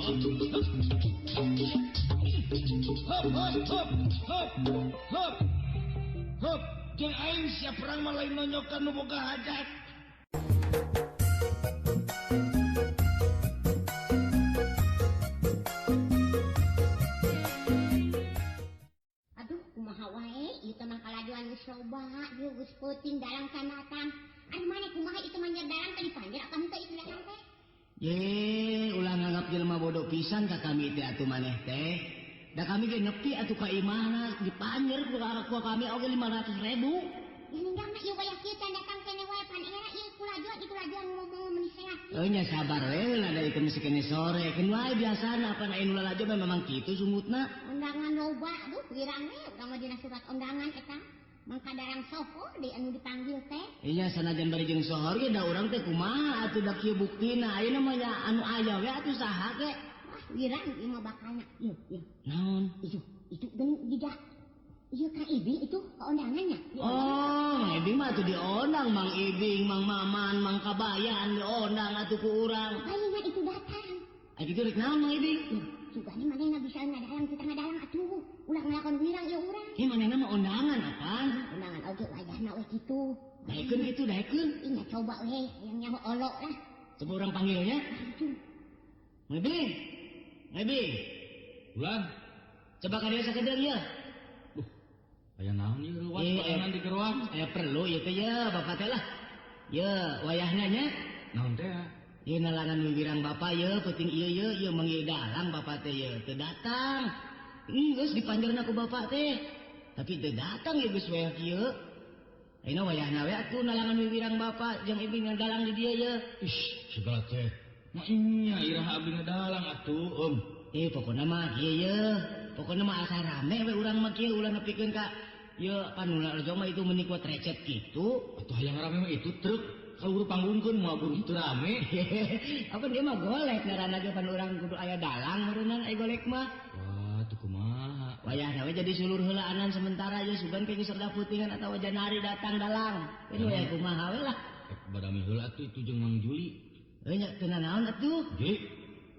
Hop hop hop hop hop hop. Jeung aing sia perang mah lain nonyokan nu boga hajat. Aduh, kumaha wae ieu teh mah kalajuan geus loba, ieu geus peuting dalang sandatang. Anu maneh kumaha ieu mah dalang teh dipanggil apa henteu ieu dalang teh? Ye, ulah nganggap jelema bodoh pisan ka kami teh atuh maneh teh. Da kami ge nepi atuh ka imahna dipanjer ku kami oge 500.000. Ya ninggangna ieu wayah kieu can datang keneh wae pan era ieu kulajuan ngomong meuni sehat. Heuh nya sabar we lah da ieu mesti keneh sore. Keun wae biasana pan aya nu lalajo memang kitu sungutna. Undangan loba aduh wirang we urang mah dina surat undangan eta. Mangka dalang sohor deui anu dipanggil teh. Iya sanajan bari jeung sohor ge da urang teh kumaha atuh da kieu buktina ayeuna mah nya anu aya we atuh saha ge. Wah wirang ieu mah bakalna. Ieu ieu. Naon? Itu geuning jiga ieu Kang Ibing itu kaundangannya. Oh, Mang Ibing mah atuh diondang Mang Ibing, Mang Maman, Mang Kabayan diondang atuh ku urang. Ayeuna itu datang. Aya kitu rek naon Mang Ibing? Sugane manehna bisa ngadalang kita ngadalang atuh. Ulah ngalakon wirang ieu urang. Ih manehna mah undangan apaan? Undangan oge wayahna we kitu. Daekeun kitu daekeun. Ih nya coba we yang nyaho olok lah. Coba urang panggilnya. Mang Ibing. Mang Ibing. Ulan. Coba ka dieu sakedeung ieu. Aya naon ieu ruas barengan di keruan? Aya perlu ieu teh ye bapak teh lah. Ye wayahna nya. Naon teh? Ieu nalangan wiwirang bapak ye peuting ieu ye ieu manggil dalang bapak teh ye teu datang. Geus dipanjerna ku bapak teh. Tapi teu datang ye geus wayah kieu. Ayeuna wayahna we atuh nalangan wiwirang bapak jeung ibing ngadalang di dieu ye. Ish segala teh. Mah nya iraha abdi ngadalang atuh om. Pokona mah kieu ye. Pokona mah asa rame we urang mah kieu ulah nepikeun ka ye panula rejo mah itu meuni kuat recet kitu. Atuh hayang rame mah itu truk kalau buru panggungkeun moal buru teu rame. Apa dia mah golek ngaranna ge pan urang kudu aya dalang meureunnan aya golek mah. Wah tuh kumaha. Wayahna we jadi sulur heulaanan sementara ye sugan ke geus rada putingan atawa janari datang dalang. Ini we kumaha we lah. Badami heula atuh itu jeung Mang Juli. Heuh nya teu nanaon atuh. Juli.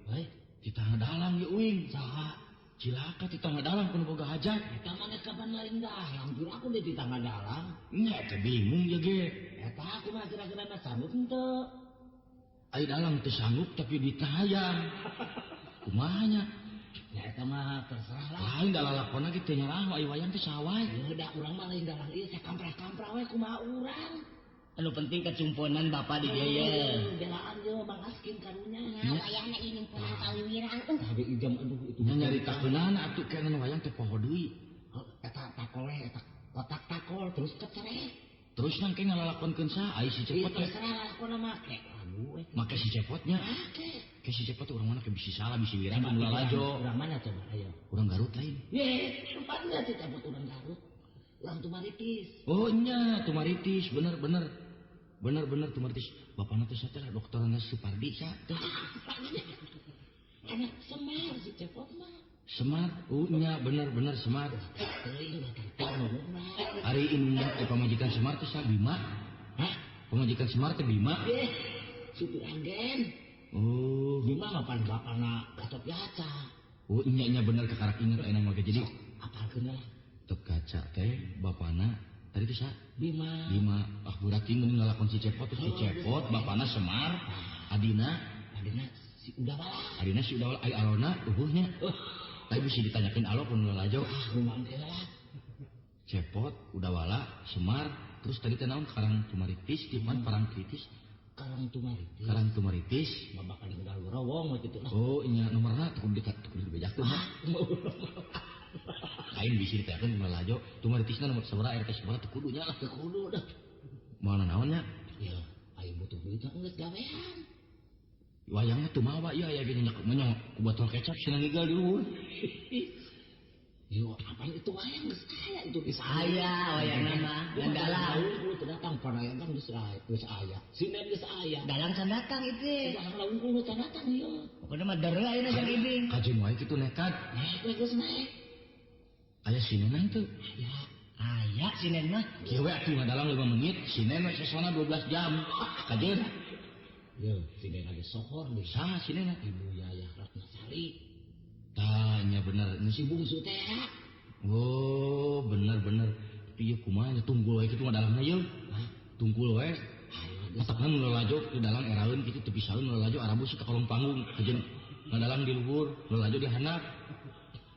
Bae titah dalang ye uing saha? Cilaka titah dalang kudu boga hajat. Eta mah geus kapan lain dalang, jur aku deui titah dalang. Nya teh bingung ye ge. Eta aku mah kira-kira mah sanggup henteu. Ai dalang teu sanggup tapi ditayang. Kumaha nya? Ya eta mah terserah lah. Lain da lalakonna ge teu nyarah ai wayang teh saha wae. Heuh da urang mah lain dalang ieu sakamprah-kamprah we kumaha urang. Anu penting kecumponan bapak di dieu ye. Belaan ye Mang Askin karunya. Nya wayahna ieu nimpunan kawiwirang euy. Tah di jam aduh itu. Nya nyaritakeunana atuh kenan wayang teh poho deui. Eta takol we eta kotak takol terus kecerek. Terus nang ke ngalalakonkeun saha ai si Cepot teh? Terserah lalakonna make. Anu we. Make si Cepotnya. Make. Ke si Cepot urang mana ke bisi salah bisi wirang anu lalajo. Urang mana coba ayo. Urang Garut lain. Ye, tempatnya si Cepot urang Garut. Urang Tumaritis. Oh nya Tumaritis bener bener. Bener bener Tumaritis. Bapana teh sateh lah dokterna Supardi sa. Anak Semar si Cepot mah. Semar, oh nya bener bener Semar. Ari ini pamajikan Semar teh sa Bima. Hah? Pamajikan Semar teh Bima. Supir anggen. Oh, Bima mah pan bapana Gatot Kaca. Oh nya nya bener kakarak inget ayeuna mah jadi. Apalkeun lah. Gatot Kaca teh bapana tadi teh sa Bima. Bima. Ah budak ieu mending ngalakon si Cepot terus si Cepot bapana Semar, adina adina si Udawala. Adina si Udawala ai alona eueuh nya. Tapi bisa ditanyakeun alo pun lalajo. Ah kumaha teh lah. Cepot, Udawala, Semar, terus tadi teh naon Karang Tumaritis, di mana Parang Kritis? Karang Tumaritis. Karang Tumaritis. Babakan Kendal Rawong we kitu lah. Oh nya nomorna tuh kudu dibejakeun. Lain bisa ditanyakeun kumaha lalajo. Tumaritisna nomor sabaraha RT sabaraha teu kudu nya lah. Teu kudu dah. Moal naon nya? Ya, aya butuh duit mah geus gawean. Wayangna teu mawa ieu aya ge nyenyak menyong ku botol kecap cenah ngigal di luhur. Yo, apaan itu wayang geus aya itu geus aya wayangna mah. Ngan dalang. Teu datang panayan kan geus aya, geus aya. Sinden geus aya. Dalang can datang itu. Dalang laung kudu can datang ieu. Pokona mah deureuh ayeuna jeung Ibing. Kajeun wae kitu nekat. Naik we geus naik. Aya sinenan teu? Aya. Aya sinen mah. Kieu we atuh ngadalang 5 menit, sinen we sesona 12 jam. Kajeun. Yeuh, sindena ge sohor deui. Saha sindena? Ibu Yayah Ratnasari. Tah nya bener si bungsu teh. Oh, bener-bener. Tapi ieu kumaha nya tunggul we kitu mah dalamna yeuh. Hah? Tunggul we. Hayo geus. Matakna nu lalajo di dalam eraeun kitu teu pisaeun nu lalajo arabus ka kolong panggung. Kajeun ngadalang di luhur, nu lalajo di handap.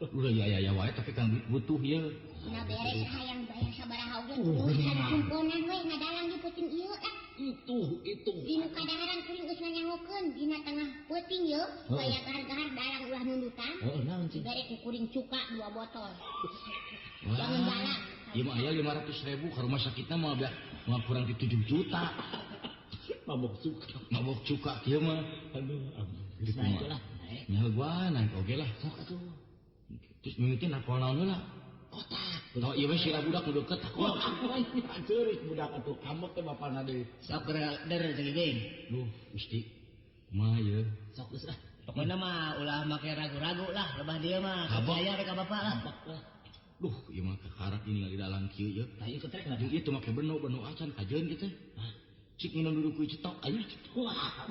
Udah ya ya ya wae tapi kan butuh ieu. Nah beres hayang bayar sabaraha oge kudu sakumponan we ngadalang di peuting ieu ah. Itu. Dinu kadaharan kuring geus nanyahokeun dina tengah peuting ieu supaya gahar-gahar dalang ulah nundutan. Heeh, naon sih? Bere ku kuring cuka 2 botol. Jangan dalang. Ieu mah aya 500.000 ka rumah sakitna mah moal kurang ti 7 juta. Mabok cuka. Mabok cuka kieu mah. Aduh, ampun. Geus naik lah. Nya gua naik oge lah. Sok atuh. Terus mimiti nakol naon heula? Kotak. Tau ieu we sirah budak nu deukeut takol. Ceurik budak atuh ambek teh bapana deui. Sok der jeung ibing. Duh, Gusti. Kumaha ieu? Sok geus ah. Pokona mah ulah make ragu-ragu lah, lebah dieu mah. Percaya we ka bapak lah. Duh, ieu mah kakarak ini ngali dalang kieu ieu. Tah ieu ketrek lah. Jeung ieu teu make beno-beno acan kajeun kitu. Hah? Cik minum duduk ku cetok aya. Wah,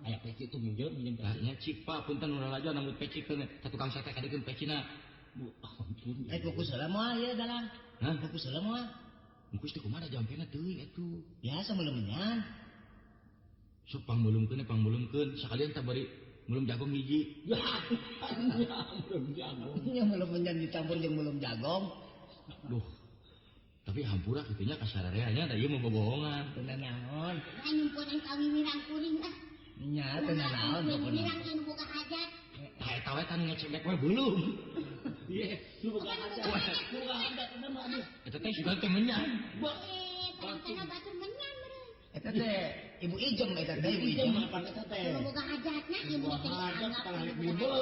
aya peci tuh minjem minjem peci. Nya cik Pak, punten nu lalajo nambut peci teh ka tukang sate kadikeun pecina. Bu, ampun. Kukus heula moal ieu dalang. Hah? Kukus heula moal. Kukus teh kumaha jampena teuing atuh. Biasa meuleum-menyan. Sok pangmeuleumkeun pangmeuleumkeun sakalian tah bari meuleum jagong hiji. Ya, meuleum jagong. Nya meuleum-menyan dicampur jeung meuleum jagong. Duh. Tapi hampura kitu nya ka sararea nya da ieu mah bobohongan. Teu naon. Lah nyumpunan ka wiwirang kuring ah. Nya teu naon pokona. Wiwirang ieu nu boga hajat. Tah eta we tan ngecebek we belum. Ieu nu boga hajat. Nu boga hajat eta mah aduh. Eta teh sugan teh menyan. Batur batur menyan meureun. Eta teh Ibu Ijem eta teh Ibu Ijem apa eta teh. Nu boga hajatna ieu mah teh dianggap.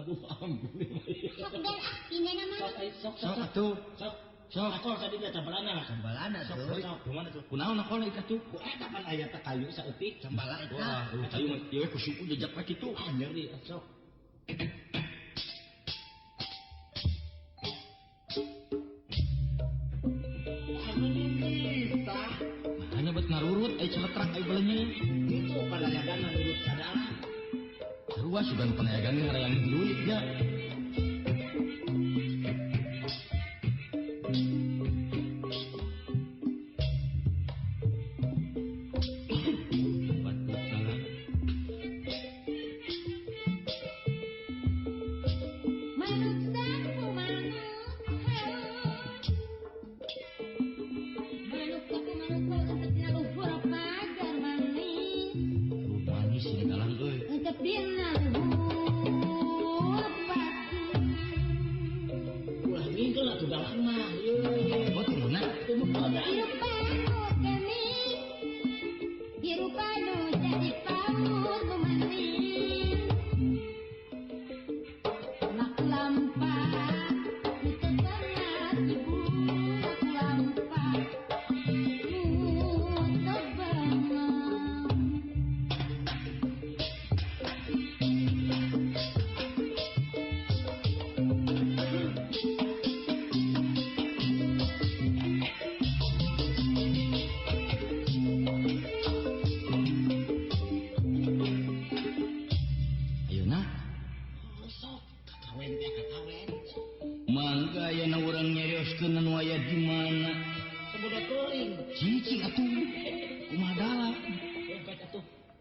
Aduh ampun. Sok der ah pinena mah. Sok sok atuh. Sok. Sok akol tadi teh cambalana. Cambalana sok. Kumaha tuh? Kunaon akolna eta tuh? Ku eta pan aya teh kayu saeutik cambala eta. Wah, kayu mah ieu ku suku jejak we kitu. Ah nyeri sok. Hanya buat ngarurut ai celetrak ai beleunyeung. Kitu panayagan ngarurut sadalah. Sarua sugan panayagan ngarayang duit nya.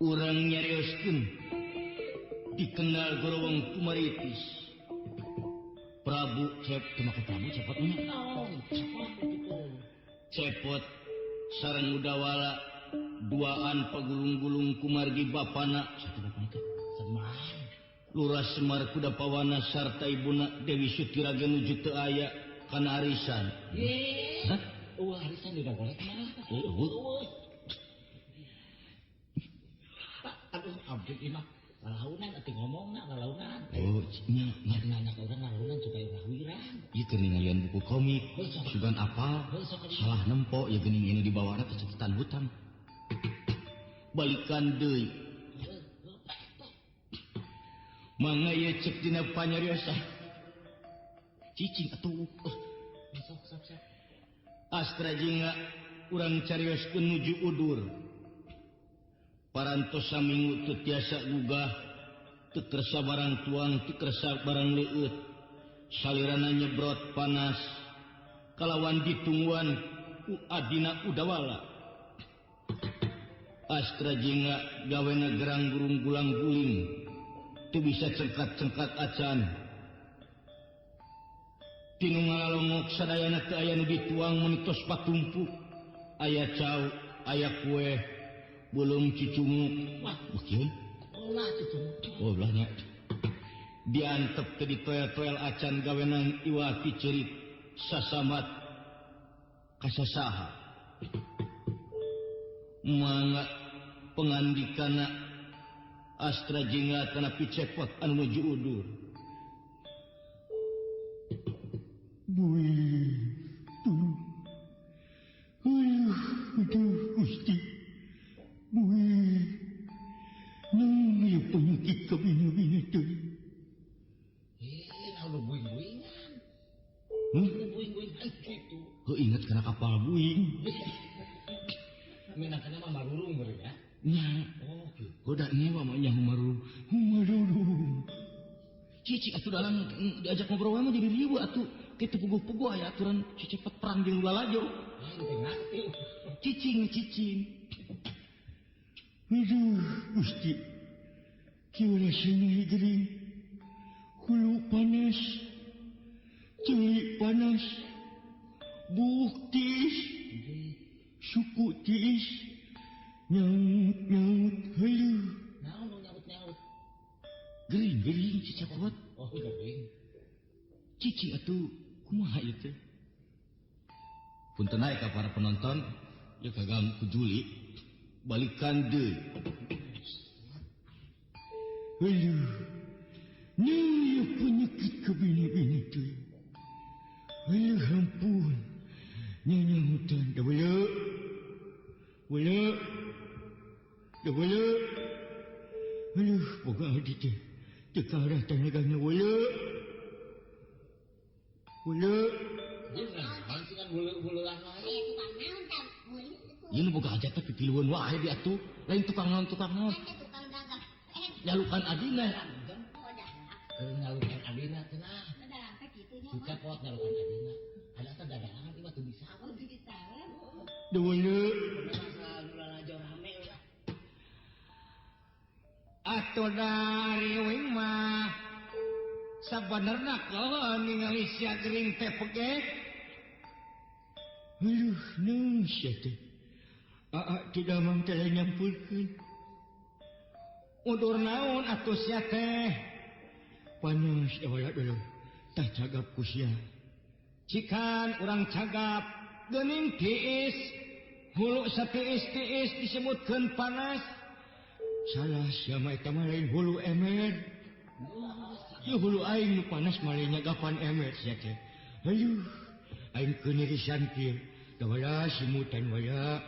Urang nyarioskeun dikenal gorowong Tumaritis Prabu Cep teu make Prabu Cepot nya Cepot sareng Udawala duaan pagulung-gulung kumargi bapana satu bapana teh Semar Lurah Semar kuda pawana sarta ibuna Dewi Sutiraga nuju teu aya kana arisan. Ye. Hah? Eueuh arisan di golek mah. Eueuh. Aduh, ampun ieu mah. Lalaunan atuh ngomongna lalaunan. Oh, nya nanya ka urang lalaunan supaya ulah wirang. Ieu keur ningalian buku komik. Sugan apal? Salah nempo ya geuning ini dibawa ke catatan hutang. Balikan deui. Mangga ieu cek dina panyariosa. Cicing atuh. Sok sok sok. Astra jingga urang carioskeun nuju udur. Parantos saminggu teu tiasa gugah, teu kersa barang tuang, teu kersa barang leueut. Salirana nyebrot panas kalawan ditungguan ku adina Udawala. Astra Jingga gawena gerang burung gulang guling, teu bisa cengkat-cengkat acan. Tinu ngalalongok sadayana teu aya nu dituang meuni tos patumpuk. Aya cau, aya kue, belum cicunguk. Wah, beukeun. Ulah cicunguk. Oh, ulah nya. Diantep teu ditoel-toel acan gawenan iwa ti ceurik sasamat kasasaha. Mangga pengandikana Astra Jingga kana picepot anu nuju udur. Buih, tuh. Aduh, aduh, Gusti. Buih. Nang ieu penyakit kabina-bina teh. Naon buing-buingan. Buing-buingan kitu. Heuh, inget kana kapal buing. Minangkana mah marurung meureun ya. Nya. Oh, kitu. Goda nyewa mah nya marurung. Marurung. Cici atuh dalang diajak ngobrol mah jadi riweuh atuh. Kitu puguh-puguh aya aturan cicepet perang jeung lalajo. Teu ngarti. Cicing cicing. Aduh, Gusti. Kieu rasana gering. Hulu panas. Ceuli panas. Buuk tiis. Suku tiis. Nyaut-nyaut heueuh. Naon nu nyaut-nyaut? Gering-gering cicepot. Oh, gering. Cici atuh kumaha ieu teh? Punten aya ka para penonton, ieu kaganggu ku Juli. Balikan deui. Aduh. Nih penyakit kabina-bina teh. Aduh, ampun. Nyanyahutan dah boleh. Boleh. Dah boleh. Aduh, boga hati teh. Teu arah tanagana boleh. Boleh. Ieu nu boga hajat teh pipilueun wae di atuh. Lain tukang naon tukang naon. Nyalukan adina. Nyalukan adina cenah. Dicepot nyalukan adina. Ada teh dadalangan ieu mah teu bisa. Dulu. Atuh dari wing mah sabenerna kalau ningali sia gering teh pegek. Aduh, naon sia teh? Aa teu damang teh nyampurkeun. Udur naon atuh sia teh? Panas awalna dulu. Tah cagap ku sia. Cikan urang cagap geuning tiis. Hulu satiis-tiis disebutkeun panas. Salah sia mah eta mah lain hulu emer. Ieu hulu aing nu panas mah lain nyagapan emer sia teh. Aduh, aing keunirisan kieu. Da wala simutan waya.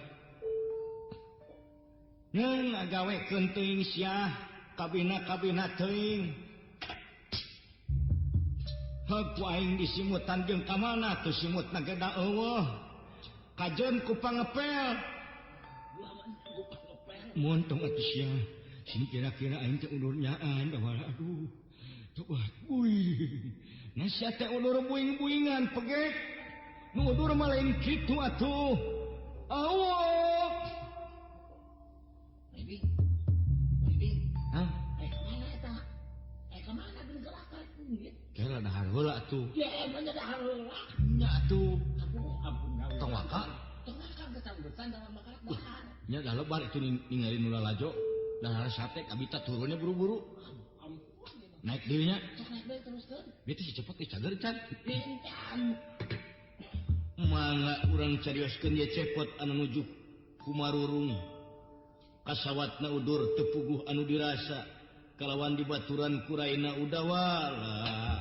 Ngeung ngagawekeun teuing sia, kabina-kabina teuing. Heug ku aing disimutan jeung ka mana tuh simutna ge da eueuh. Kajeun ku pangepel. Montong atuh sia. Sini kira-kira aing teh udur nyaan da wala aduh. Coba buing. Nah sia teh udur buing-buingan pegek. Nu udur mah lain kitu atuh. Awok. Bibi. Bibi. Hah? Ka mana eta? Ka mana geus gerakan ieu? Kela dahar heula atuh. Ya emang dahar heula. Nya atuh. Aduh, ampun gawe. Tong waka. Tong waka geus-geus dalam makanan dahar. Nya dah lebar itu ninggalin nu lalajo. Dahar sate kabita turunnya buru-buru. Ampun. Naik deui nya. Sok naik deui teruskeun. Ieu teh si cepot geus cager can. Can. Mangga urang carioskeun ye cepot anu nuju kumarurung. Kasawatna udur teu puguh anu dirasa kalawan dibaturan kuraina Udawala.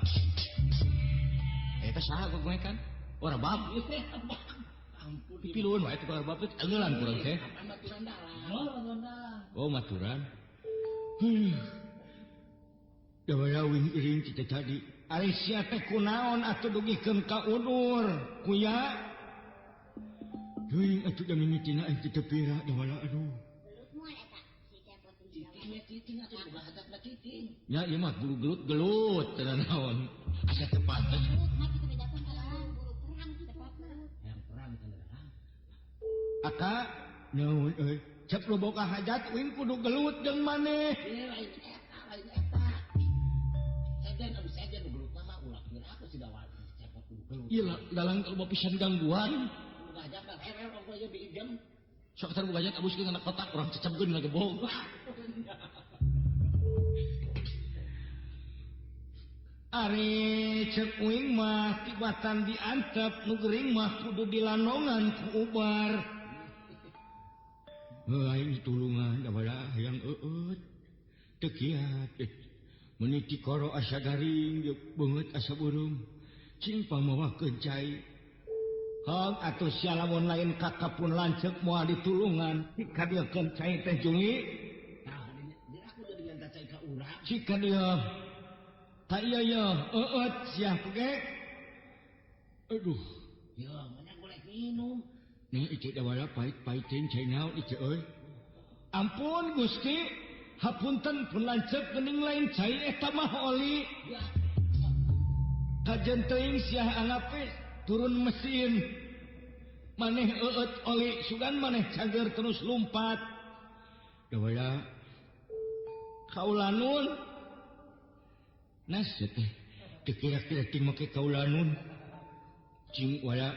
Eta saha gogoekan? Ora bab. Ampun. Pipilueun wae tukang rebab teh angeulan kurang teh. Maturan dalang. Oh, maturan. Da wing iring teh tadi. Ari sia teh kunaon atuh dugikeun ka udur, kuya? Teuing atuh da mimitina aing teh teu pira da wala aduh. Moal eta si Cicing atuh boga hajatna cicing. Nya ieu mah buru gelut-gelut teu naon. Asa teu pantes. Yang perang teh dalang. Aka naon euy? Cep lu boga hajat uing kudu gelut jeung maneh. Ieu lain eta, lain eta. Sejen anu sejen nu gelut mah ulah kira aku si dawal cepot kudu gelut. Ieu dalang loba pisan gangguan. Boga hajat mah herew ongko ieu diijem. Sok tar boga hajat abuskeun kana kotak urang cecebkeun ngagebog. Ari cek uing mah tibatan diantep nu gering mah kudu dilanongan ku ubar. Heuh aing ditulungan da bala hayang eueut. Teu kiat meuni tikoro asa garing beungeut asa beureum. Cing pamawakeun cai. Hong atuh sia lamun lain kakapun lanceuk moal ditulungan. Dikadieukeun cai teh Juli. Tah dina aku deui minta cai ka urang. Cik ka dieu. Ta iya ya, eueut sia pegek. Aduh, ya mana golek minum. Nih ieu da wala pait-paitin cai naon ieu euy. Ampun Gusti, hapunten pun lanceuk geuning lain cai eta mah oli. Kajen teuing sia angape turun mesin. Maneh eueut oli sugan maneh cager terus lumpat. Da wala kaulanun. Nas teh teu kira-kira ting make kaulanun. Cing wala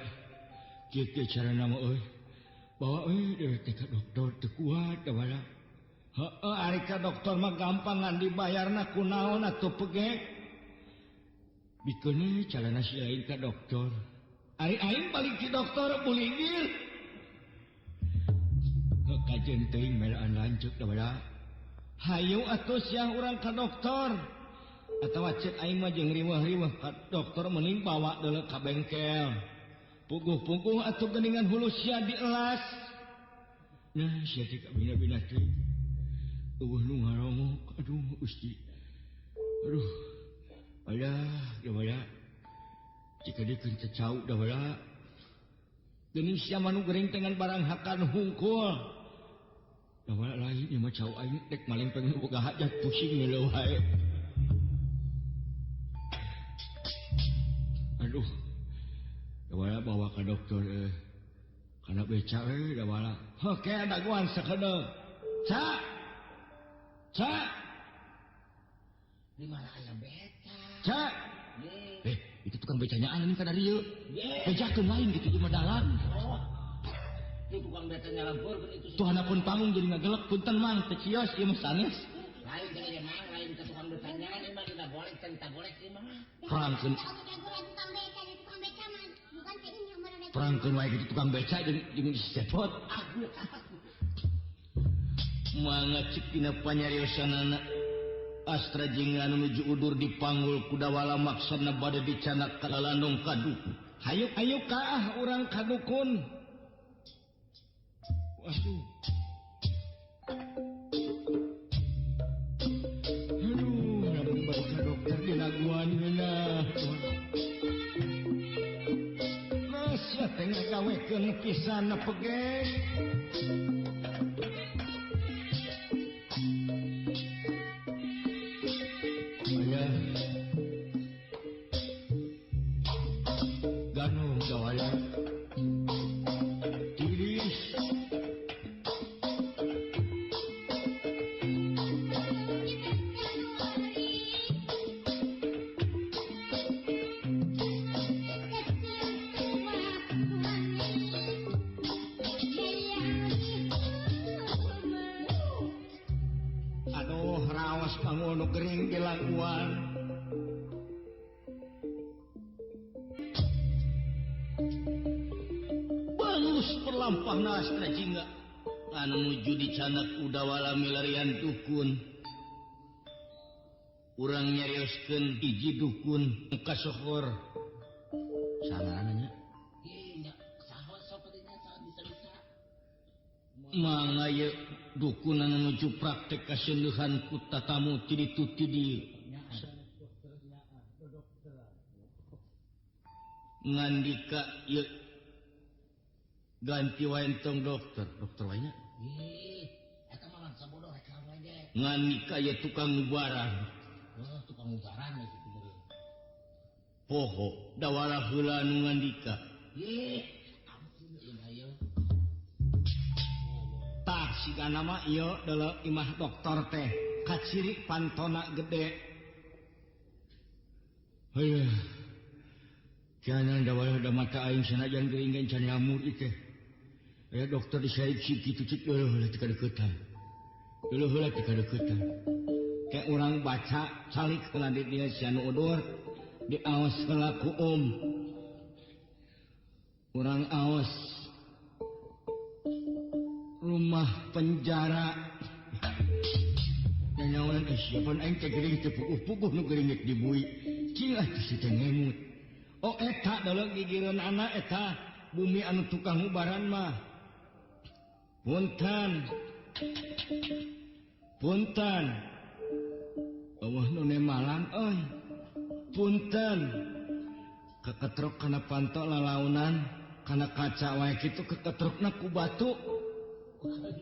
kieu carana mah euy. Bawa euy deui teh ka dokter teu kuat da wala. Heueuh ari ka dokter mah gampang ngan dibayarna kunaon atuh pegek. Bikeun carana si lain ka dokter. Ari aing balik ti dokter buligir. Heuh kajen teuing melaan lanceuk da wala. Hayu atuh sia urang ka dokter. Atawa cek aing mah jeung riweuh-riweuh ka dokter mending bawa deuleu ka bengkel. Puguh-puguh atuh geuningan hulu sia dielas. Nah sia teh kabina-bina teh. Eueuh nu ngaromok aduh Gusti. Aduh. Alah, da wala. Jika dikeun teh cau da wala. Geuning sia mah nu gering teh ngan barang hakan hungkul. Da wala lain ieu mah cau aing rek malempeng nu boga hajat pusing leuh wae. Aduh, dawala bawa ke dokter karena beca dawala. Oke, daguan sakedeung. Ca, ca, di mana aya beca? Ca, itu tukang becanya anu ka dari ieu. Bejakeun lain gitu di dalang. Oh. Itu tukang becanya lampurkeun itu. Tuh hanapun panggung jadi ngagelek punten mang teu cios ieu mah sanes. Lain cenah ieu mah, lain ka tukang becanya ieu mah dina golek cerita golek ieu mah. Perangkeun. Perangkeun wae kitu tukang beca jeung disepot. Mangga cik dina panyariosanana Astra jeung anu nuju udur dipanggul ku dawala maksana bade dicanak ka lalandong ka dukun. Hayu hayu kaah urang ka dukun. Waduh. Aduh, lamun bade ka dokter dilaguan heula. Mas teh ngagawekeun pisan pegek. Udawala milarian dukun urang nyarioskeun hiji dukun kasohor sangaranna nya saho sok teh nya bisa-bisa mangga ieu dukun anu nuju praktek kaseuneuhan ku tatamu ti ditu ti dieu ngandika ieu ganti wae entong dokter dokter wae nya. Ngan kaya tukang ubaran. Tukang ubaran gitu meureun. Poho dawala heula nu ngandika. Ye, ampun ieu mah ieu. Tah sigana mah ieu deuleu imah dokter teh kaciri pantona gede. Heuh. Jangan dawala da mata aing sanajan geuring ge can lamur ieu teh. Aya dokter disariksi kitu cik leuh heula teh kadeuketan. Leuh heula teh kadeuketan. Kayak orang baca calik heula di dieu sia nu udur diaos heula ku om. Urang aos rumah penjara. Nyawan siapa aing teh geuring teh puguh-puguh nu geuring rek dibui. Cing ah teh si teh ngemut. Oh eta deuleu gigireun anak eta bumi anu tukang ubaran mah. Punten. Punten. Eueuh nu nemalan euy. Punten. Keketrok kana panto lalaunan, kana kaca wae kitu keketrokna ku batu.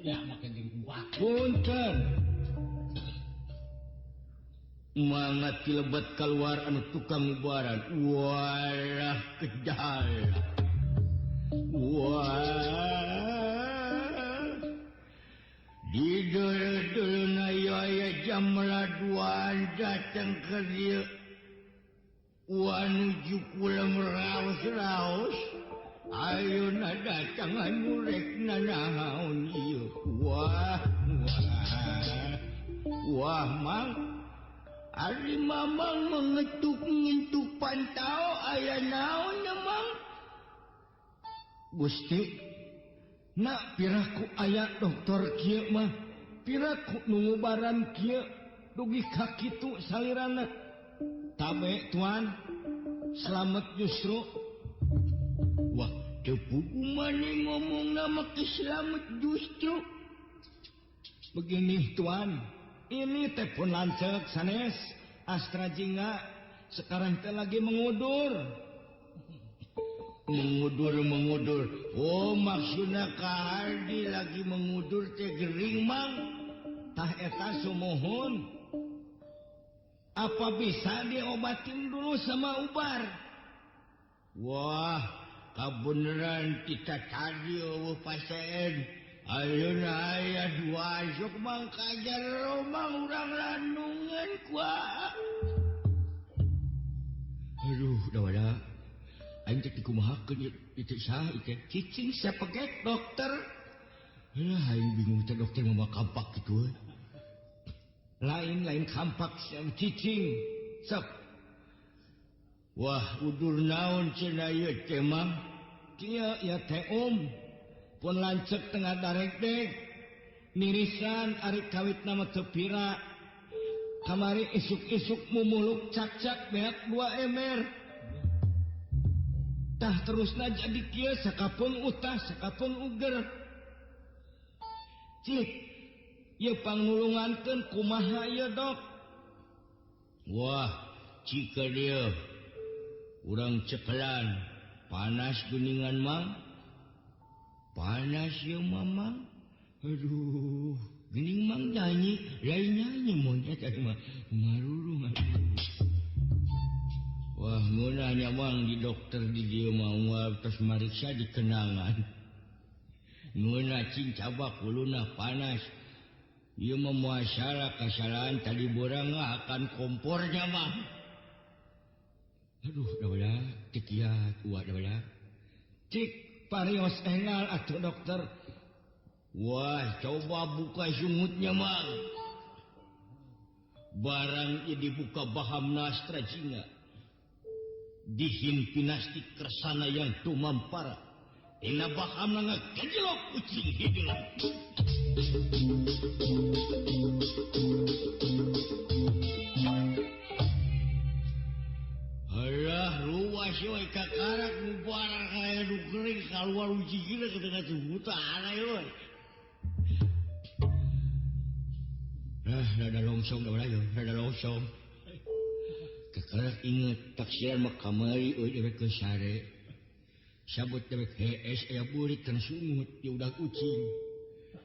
Ya make jeung ku batu. Punten. Mangat kilebat keluar anu tukang ubaran. Walah kejal. Wah. Di dulu-duluna aya jam 2 datang ke dieu. Wanuju kulem raos-raos. Ayeuna datang anu rek nanaon ieu. Wah, wah. Wah, Mang. Ari mamang mengetuk-ngentuk pantau aya naon Mang? Gusti, nak piraku aya dokter kieu mah, piraku nu ngubaran kieu dugi ka kitu salirana. Tabe tuan, selamat justru. Wah, teu puguh maneh ngomongna make selamat justru. Begini tuan, ini teh pun lanceuk sanes Astra Jingga sekarang teh lagi mengudur. Mengudur. Oh, maksudna Ka Hardi lagi mengudur teh gering, Mang. Tah eta sumuhun. Apa bisa diobatin dulu sama ubar? Wah, kabeneran kita tadi eueuh pasien. Ayeuna aya dua sok Mang kajar Mang urang landungan kuah. Aduh, dawala. Aing teh dikumahakeun ieu teh saha ieu teh? Cicing sapegek dokter. Lah aing bingung teh dokter mah kampak kitu. Lain-lain kampak cicing. Sok. Wah, udur naon cenah ieu teh Mang? Kieu ieu teh om. Pun lanceuk tengah darekdek. Nirisan ari kawitna mah teu pira. Kamari isuk-isuk mumuluk cak-cak beak 2 ember. Tah terusna jadi kieu sakapeung utah sakapeung uger. Cik, ieu pangnulungankeun kumaha ieu dok? Wah, cik dieu. Urang cekelan, panas geuningan Mang. Panas ieu Mamang. Aduh, geuning Mang nyanyi, lain nyanyi monyet teh mah marurung. Wah, ngeunah Mang di dokter di dieu mah moal tos mariksa dikenangan. Ngeunah cing cabak huluna panas. Ieu mah muasara kasalahan tadi borang akan kompornya mah. Aduh, dawala teu kiat uak dawala. Cik parios engal atuh dokter. Wah, coba buka sungutnya Mang. Barang ieu dibuka bahamna Astra Jingga. Dihin pinasti kersana yang tumampara. Ina bahamna ngakejlok kucing hideung. Alah, ruas we kakarak nu barang aya nu gering kaluar ujigina ke tengah hutan ayo. Ah, rada longsong da bala rada longsong. Kakarak inget taksiran mah kamari euy dewek ke sare. Sabut dewek hees aya burit kana sungut di udah kucing.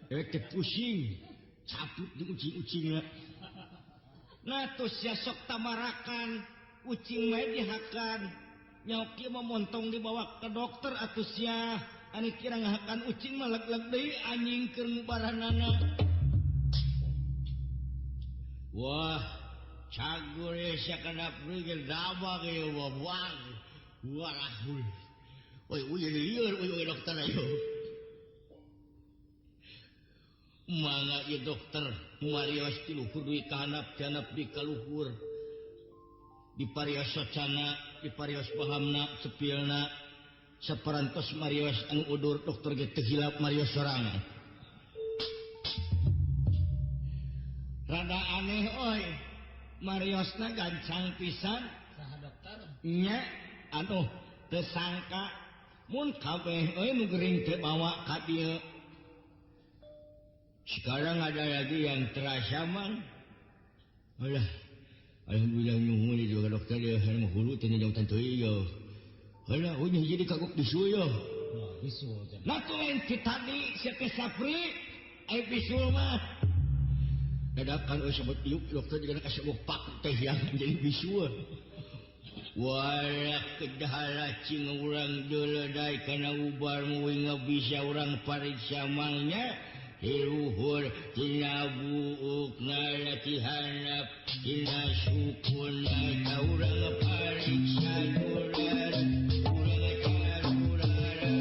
Dewek teh pusing. Cabut jeung ucing-ucingna. Nah tos sia sok tamarakan, ucing mah dihakan. Nyaok ieu mah montong dibawa ke dokter atuh sia. Ani kira ngahakan ucing mah leg-leg deui anjing keur ngubaranana. Wah, cagur sia kana prigel dabag ieu wah. Wah, oi, oi, lieur oi dokter ayo. Mangga ieu dokter marios ti luhur duit ka handap ti handap di ka luhur. Di parios socana, di parios bahamna, cepilna. Saparantos marios anu udur dokter ge teu hilap marios sorangan. Rada aneh oi. Mariosna gancang pisan. Saha dokter? Nya aduh teu sangka mun kabeh euy nu gering teu bawa ka dieu. Sekarang ada lagi yang terasa mang. Alah, alhamdulillah nyuhun juga dokter dia mah hulu teh jauh teuing yo. Alah, euy jadi kagok bisul yo. Nah, bisul teh. Nah tuh lain ti tadi sia teh Sapri, ai bisul mah. Dadakan euy sebut iuk dokter juga kasih pak teh yang jadi bisul. Walah kedahala cing urang deuleudai kana ubar muing bisa urang pariksa mangnya. Hiluhur tina buuk nalatihanap tina sukuna ka urang pariksa durar urang carurariran.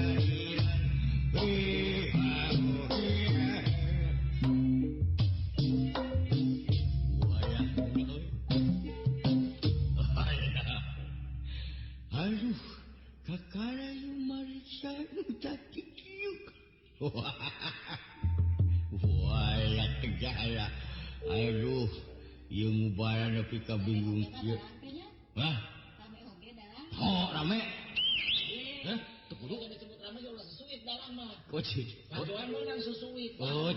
Aduh, kakara yu mariksa nu cacik yuk. Walah tegala. Aduh, ieu ngubaran nepi ka bingung kieu. Hah? Rame oge dalang. Oh, rame. Hah? Teu kudu disebut rame ge ulah sesuit dalang mah. Kocik. Lajoan meunang sesuit. Oh,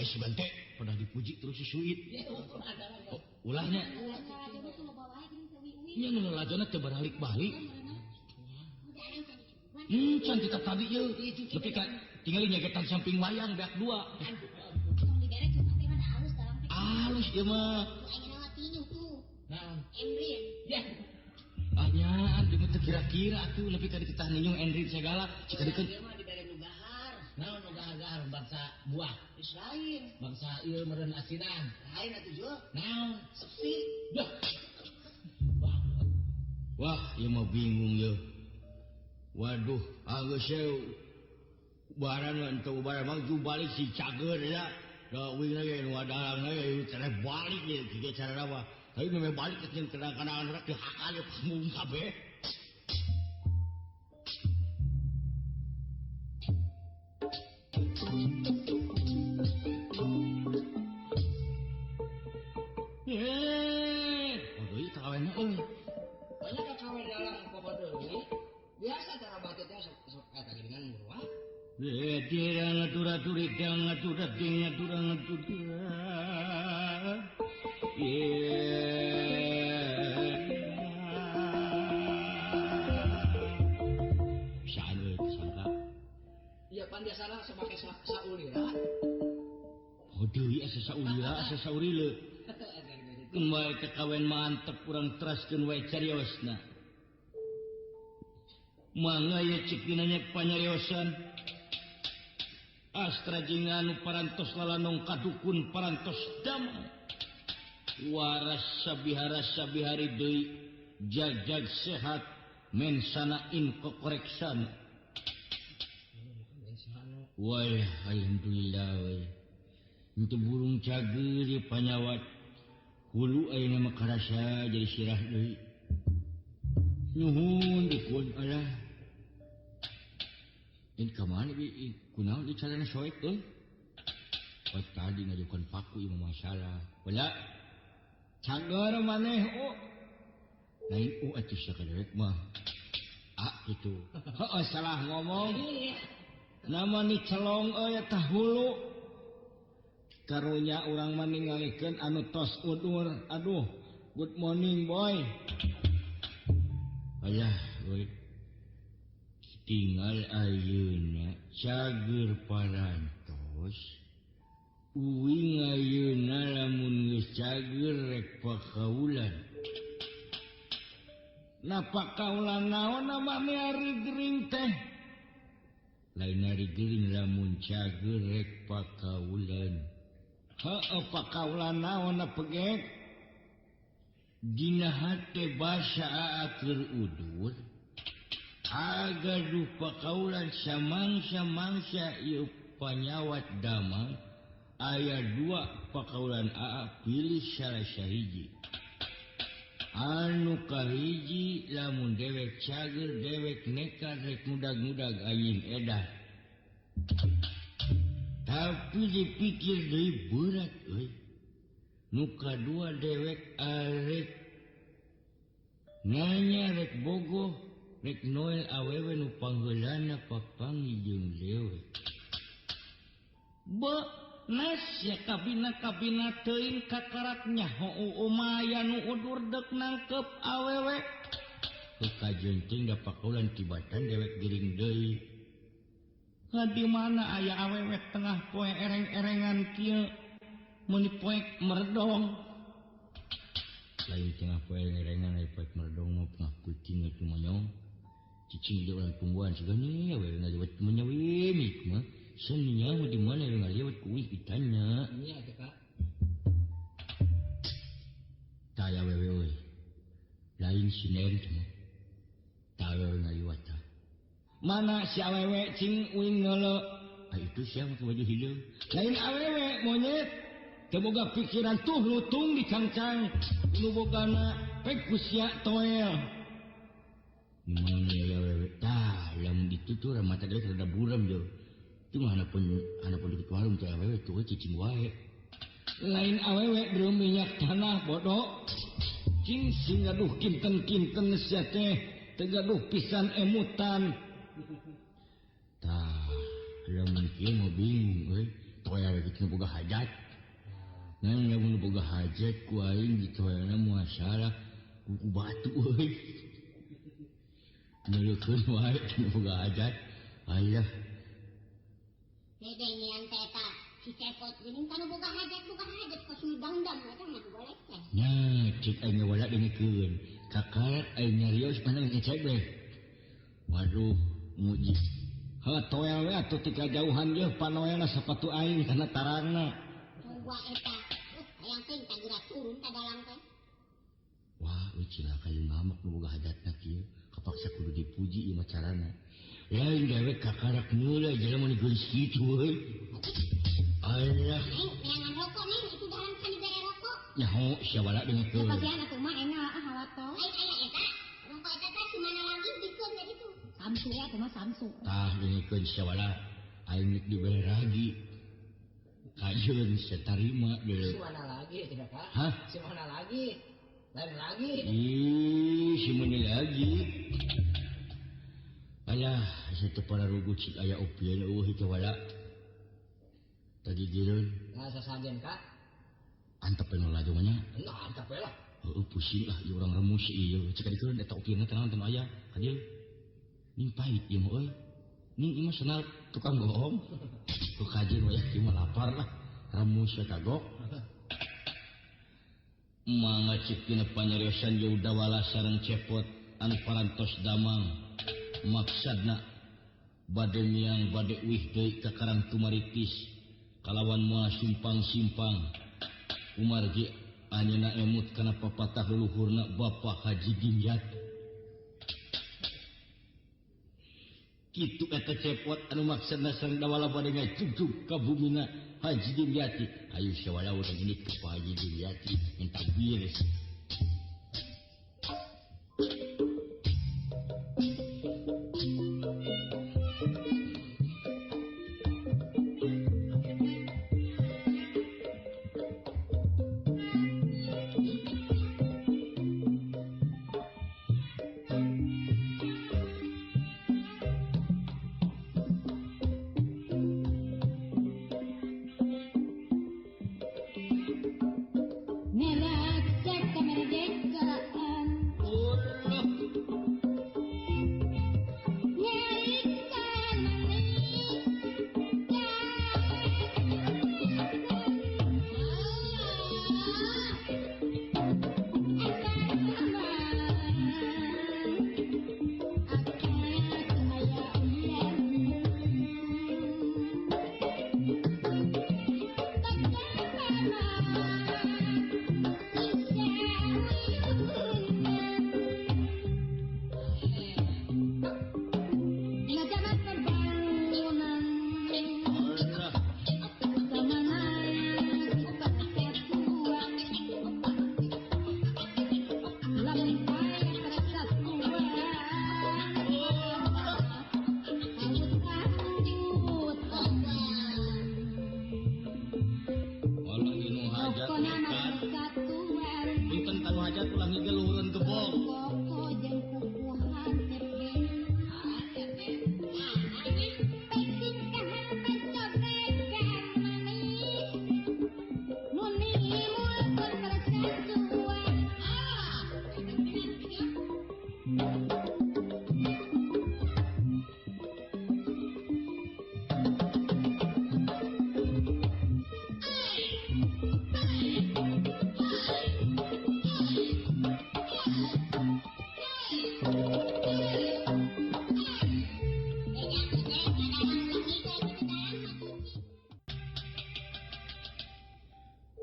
si Bante pernah dipuji terus sesuit. Oh, ulahnya. Nya nu lajona teu baralik-balik. Cantik tadi ieu. Nepi ka tinggali nyagetan samping wayang beak dua. Halus ieu mah. Naon? Endrin. Ya. Ah nyaan di teu kira-kira atuh lebih ka dititah ninjung Endrin segala. Cika dikeun. Ieu mah dibere nu gahar. Naon nu gahar-gahar bangsa buah. Geus lain. Bangsa ieu meureun asinan. Lain atuh jo. Naon? Sepi. Duh. Wah, ieu mah bingung ieu. Waduh, geus ubaran ente ubaran mah ju balik si cager ya. Da uing lagi nu adalang lagi cara balik ye kieu cara mah. Tapi memang balik ke kenang-kenangan rek dihakal ye panggung kabeh. Eh, oh deui kawena euy. Banyak kawin dalang pokok deui. Biasa cara batutnya sok eta geuningan murah. Iya pan biasana sok make saulira. Oh deui asa saulira asa saurila. Kembali ke kawen mantep urang teraskeun wae cariosna. Mangga ye cik dinanya panyariosan. Astra jeung anu parantos lalanong kadukun parantos damai. Waras sabihara sabihari deui jagjag sehat mensana in kokoreksana. Wah, alhamdulillah we. Untuk burung cager di panyawat hulu ayeuna mah karasa jadi sirah deui. Nuhun dukun alah. Ini kamana bi kunaon di calana soek euy? Oh tadi ngajukan paku ieu mah masalah. Wala cager maneh o. Lain u atuh sakedrek mah. Ah kitu. Heuh salah ngomong. Nama ni celong euy eta hulu. Karunya urang mah ningalikeun anu tos udur. Aduh, good morning boy. Ayah euy. Tinggal ayeuna cager parantos Uing ayeuna lamun geus cager rek pakaulan. Nah pakaulan naon amane ari gering teh? Lain ari gering lamun cager rek pakaulan. Heueuh pakaulan naon pegek? Dina hate basa aa keur udur. Agaduh pakaulan samangsa-mangsa ieu panyawat damang. Aya dua pakaulan aa pilih salah sahiji. Anu kahiji lamun dewek cager dewek nekat rek mudag-mudag anjing edah. Tapi dipikir deui berat euy. Nu kadua dewek arek nanya rek bogoh rek noel awewe nu pangheulana papanggih jeung dewek. Be Nasya kabina-kabina teuing kakaraknya hoo maya nu udur dek nangkep awewe. Kajeun teuing da pakaulan tibatan dewek gering deui. Di mana aya awewe tengah poe ereng-erengan kieu meuni poek merdong. Lain tengah poe ereng-erengan aya poek merdong mah tengah kucing atuh monyong. Cicing di urang tungguan sigana awewe ngaliwat menyawi mah. Seninya di mana yang ngaliwat kuih ditanya. Iya teh Kak. Taya wewe euy. Lain siner teh mah. Taya wewe ngaliwat tah. Mana si awewe cing uing ngeuleuh. Ah itu sia make baju hideung. Lain awewe monyet. Teu boga pikiran tuh lutung dicangcang. Nu bogana pek ku sia toel. Mana ya wewe tah lamun ditu tuh mata deui rada buram jeuh. Itu mah hanapun dikit warung teh awewe tuh cicing wae. Lain awewe beureum minyak tanah bodoh. Cing sing gaduh kinten-kinten sia teh teu gaduh pisan emutan. Tah, lamun kieu mah bingung euy. Toel kitu nu boga hajat. Ngan lamun boga hajat ku aing ditoelna moal salah ku batu euy. Nuleukeun wae nu boga hajat. Ayah Dedengean teh eta si Cepot geuning kanu boga hajat kos dangdang eta mah boleh teh. Nya cek aing wala dengekeun. Kakarak aing nyarios mana ngecek we. Waduh, muji. Heuh toel we atuh ti kajauhan yeuh panoelna sapatu aing kana tarangna. Coba eta. Hayang teuing tagura turun ka dalang teh. Wah, euy cilaka ieu ngamek nu boga hajatna kieu. Kapaksa kudu dipuji ieu mah carana. Lain dewek kakarak meuleuh jelema nu geulis kitu euy. Alah. Neng, neangan rokok neng, itu dalam kan dibere rokok. Nyaho sia wala dengekeun. Bagian atuh mah enak ah hawato. Lain aya eta. Rokok eta teh si mana lagi dikeun ka ditu. Samsu ya atuh mah samsu. Tah dengekeun sia wala. Aing nek dibere ragi. Kajeun sia tarima deui. Si mana lagi tidak Kak? Hah? Si mana lagi? Lain lagi. Ih, si mana lagi? Alah, satu para rugut cik aya opieun eueuh itu wala. Tadi gireun. Nah, sasajen Kak. Antep we nu laju mah nya. Nah, antep we lah. Heueuh pusing lah ieu urang remus ieu. Cek dikeun eta opieunna teh naon teh aya. Ka dieu. Ning pahit ieu mah euy. Ning ieu mah senal tukang bohong. Ku kajeun wayah ieu mah lapar lah. Remus we kagok. Mangga cik dina panyariosan jauh dawala sareng Cepot anu parantos damang. Maksadna bade miang bade uih deui ka Karang Tumaritis kalawan moal simpang-simpang kumargi anjeunna emut kana papatah leluhurna Bapa Haji Dimyat. Kitu eta Cepot anu maksadna sareng dawala bade ngajugjuk ka bumina Haji Dimyati. Hayu sawala urang ini ka Pak Haji Dimyati minta bir. Ngerak cek kamera.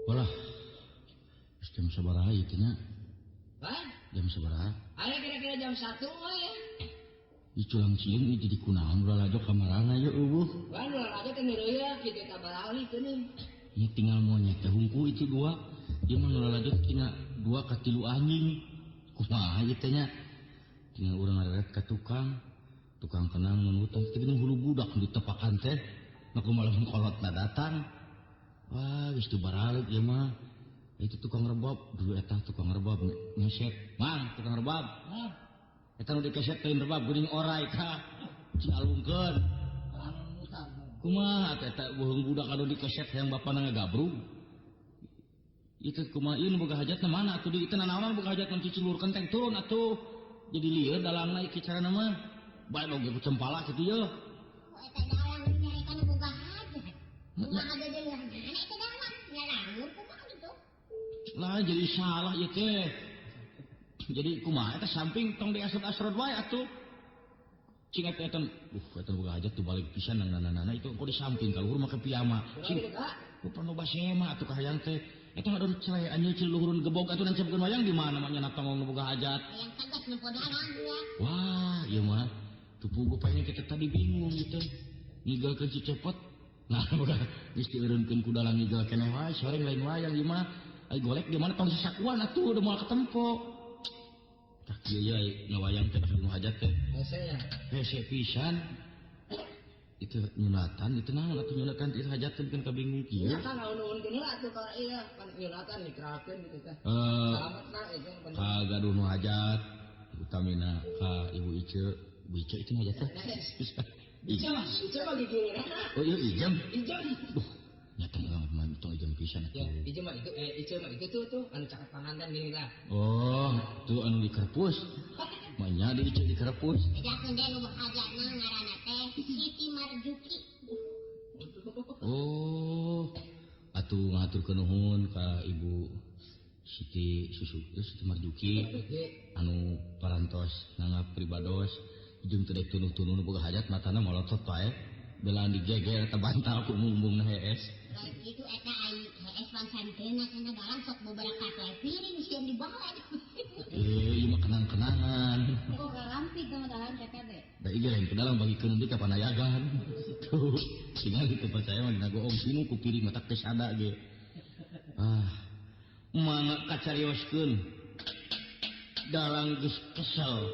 Walah, jam sabaraha ieu teh nya? Jam sabaraha? Aya kira-kira jam 1 mah ya. Ieu culang cieung ieu jadi kunaon ulah lajok kamarana ye eueuh. Wah, ulah lajok teh ngeureuyeuh kitu ka barali teuning. Ieu tinggal monyet teh hungku itu dua. Ieu mah ulah lajok tina 2 ka 3 anjing. Kumaha ieu teh nya? Tinggal urang ngareret ka tukang. Tukang kenang mun utang teh geuning hulu budak ditepakan teh. Nu kumaha lamun kolotna datang. Wah, geus teu baraleuk ieu mah. Itu tukang rebab, dulu eta tukang rebab ngeset. Mang, tukang rebab. Eta nu dikeset teuing rebab geuning orai ka. Cing alungkeun. Kumaha eta beuheung budak anu dikeset hayang bapana ngagabrug. Itu kumaha ieu nu boga hajatna mana atuh di itu nanaonan boga hajat mun cicing luhur kenteng turun atuh. Jadi lieur dalangna ieu carana mah. Bae oge ku cempala kitu ye. Eta dalang nyarekan nu boga hajat. Kumaha geuleuh eta dalang nyalangur kumaha gitu. Lah jadi salah ieu teh. Jadi kumaha eta samping tong diasrot-asrot wae atuh. Cing eta eta eta boga hajat tuh balik pisan nang nana itu engko di samping ka luhur make piyama. Cing ku panoba sema atuh kahayang teh. Eta ngadon cerai anjeun cil luhurun gebog atuh nancepkeun wayang di mana mah nya tong nu boga hajat. Hayang tegas nu podaran ya. Wah, ieu mah tupugu paling kita tadi bingung gitu. Ngigalkeun si Cepot. Nah, boga geus dieureunkeun ku dalang ngigal keneh wae, sore lain wayang ieu mah. Ai golek di mana tong sasakuan atuh udah moal ketempo. Tah kieu ye ngawayang teh nu hajat teh. Hese ya. Hese pisan. Itu nyunatan itu naon atuh nyunatan itu hajat teh bikin kabingung kieu. Nyata naon-naonkeun heula atuh ka ieu pan nyunatan dikeralkeun gitu teh. Salametna itu penting. Kagaduh nu hajat utamina ka Ibu Ice. Ibu Ice itu hajat teh. Ice mah Ice mah gigireunna. Oh iya ijem. Ijem. Duh. Nyata mah tong ijem pisan atuh. Ya, ijem mah itu Ice mah itu tuh anu caket panganten gini tah. Oh, tuh anu dikerpus. Manya di Ice dikerpus. Bejakeun deui nu hajatna ngaranna teh Siti Marjuki. Oh, atuh ngaturkeun nuhun ka Ibu Siti Susu, Siti Marjuki anu parantos nanggap pribados jeung teu dek tunuh-tunuh nu boga hajat matana molotot wae. Belaan digeger eta bantal ku umbung-umbungna hees. Lain kitu eta ai hees pansanteuna cenah dalang sok beberapa wae piring sieun dibawa. Ieu mah kenang-kenangan. Kok galampig sama dalang teh teh? Da ieu lain ke dalang bagikeun deui ka panayagan. Tuh, tinggal di tempat saya mah dina goong sinu ku piring mata geus ada ge. Ah, mangga kacarioskeun. Dalang geus kesel.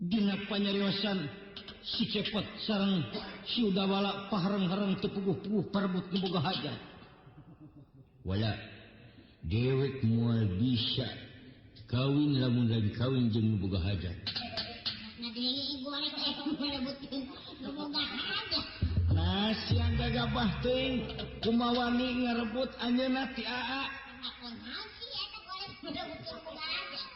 Dina panyariosan si Cepot sareng si Udawala pahareng-hareng teu puguh-puguh parebut nu boga hajat. Wala dewek moal bisa kawin lamun lain kawin jeung nu boga hajat. Nah deui golek merebutkeun nu boga hajat. Nah siang gagabah teuing kumawani ngarebut anjeunna ti Aa.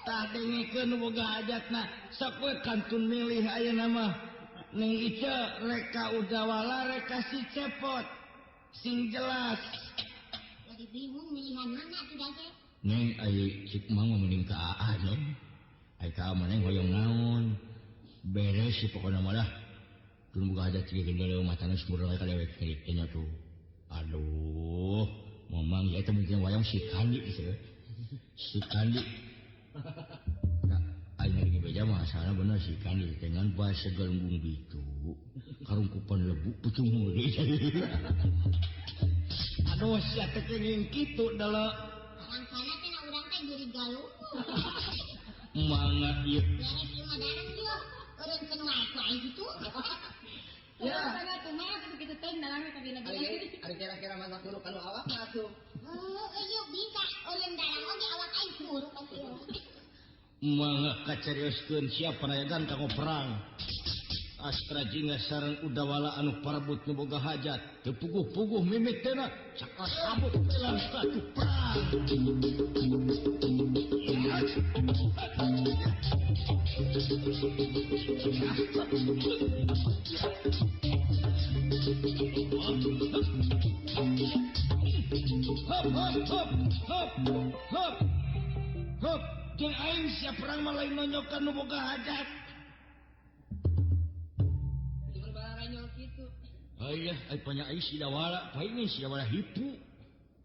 Tah dengekeun nu boga hajatna sok we kantun milih ayeuna mah. Neng Ice reka Udawala reka si Cepot sing jelas. Jadi bingung milihan mana tuh teh. Neng ai cik mang mah mending ka Aa neng. Ai ka Aa neng hoyong naon. Beres si pokona mah lah. Tun boga hajat kieu geuleuh matana sumur ka dewek teh nya tuh. Aduh, mamang ya eta mungkin wayang si Kandi sih. Si Kandi. Nah, aing lagi beja mah sana bener si Kandi dengan bahasa galunggung bitu. Karungkupan lebu pucung heureuy. Aduh, sia teh kenging kitu delek. Rangkana teh urang teh jadi galunggung. Mangga ieu. Beres ieu mah darang ieu. Eureunkeun wae ku aing kitu. Ya. Sana kumaha kitu teh dalangna ka dina Ari kira-kira masak huruf anu awak mah atuh. Heuh, ieu bisa eureun dalang oge awak aing huruf atuh. Mangga kacarioskeun siap panayagan kanggo perang. Astra Jingga sareng Udawala anu parebut nu boga hajat. Teu puguh-puguh mimitina cakal sabuk dalam satu perang. Hop hop hop hop hop hop. Jeung aing sia perang mah lain nonyokan nu boga hajat. kitu. Ayah, ai panya ai si dawala, paling si dawala hipu.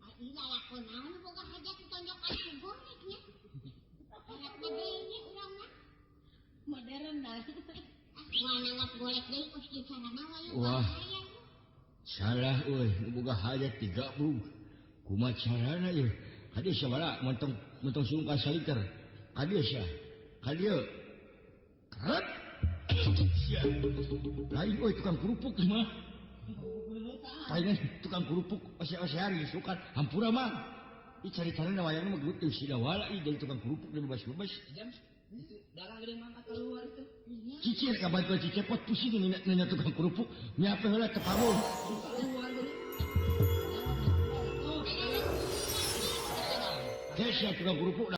Ai lalakon naon boga hajat ditonjokan ku golek nya. Enak deui urang mah. Modern dah. Moal nanggap golek deui kos kieu carana wae. Wah. Salah euy, nu boga hajat digabrug. Kumaha carana ieu? Kadieu sia wala montong montong sung ka saliter. Kadieu sia. Kadieu. Keret. Sia. Lain euy tukang kerupuk mah. Palingan tukang kerupuk ose-osean sukan hampura mah. Ih cari-carana wayangna mah gelut si dawala ih jadi tukang kerupuk dan bebas-bebas. Jam itu dalang gede mangkat keluar itu. Cicir ka bantuan si Cepot pusing nanya tukang kerupuk nyape heula teu pabung. Keluar gede. Kesya tukang kerupuk.